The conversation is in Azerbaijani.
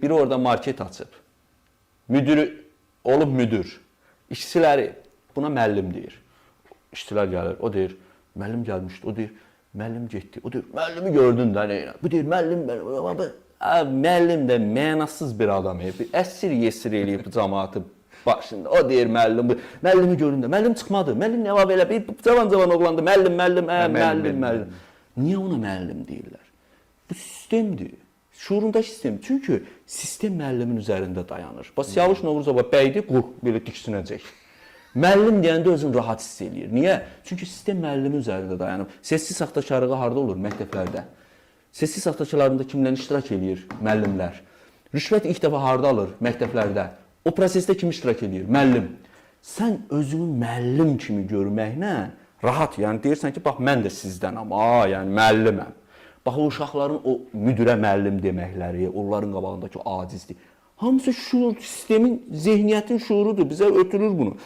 Biri orada market açıb. Müdürü olub müdür. İşçiləri buna müəllim deyir. İşçilər gəlir. O deyir, müəllim gəlmişdi. O deyir, müəllim getdi. O deyir, müəllimi gördün də nə? Bu deyir, müəllim müəllim də mənasız bir adam. Bir əsir yesir eləyib bu cəmaatı başında. O deyir müəllim, bu müəllimi gördün də. Müəllim çıxmadı. Müəllim nə var belə bir cavan-cavan oğlandı. Müəllim, müəllim, hə, müəllim, müəllim. Niyə ona müəllim deyirlər? Bu sistemdir. Şuurundakı sistem. Çünki sistem müəllimin üzərində dayanır. Bax Siyavuş Novruzova bəydi, qur belə diksinəcək. Müəllim deyəndə özünü rahat hiss eləyir. Niyə? Çünki sistem müəllimin üzərində dayanıb. Sessiz saxtakarlığı harda olur? Məktəblərdə. Sessiz saxtakarlığında kimlər iştirak eləyir? Müəllimlər. Rüşvət ilk dəfə harda alır? Məktəblərdə. O prosesdə kim iştirak eləyir? Müəllim. Sən özünü müəllim kimi görməklə rahat, yəni deyirsən ki, bax mən də sizdənəm, yəni müəlliməm. Bax o uşaqların o müdirə müəllim deməkləri, onların qabağındakı acizlik. Hamısı şuur, sistemin, zehniyyətin şuurudur. Bizə ötürür bunu.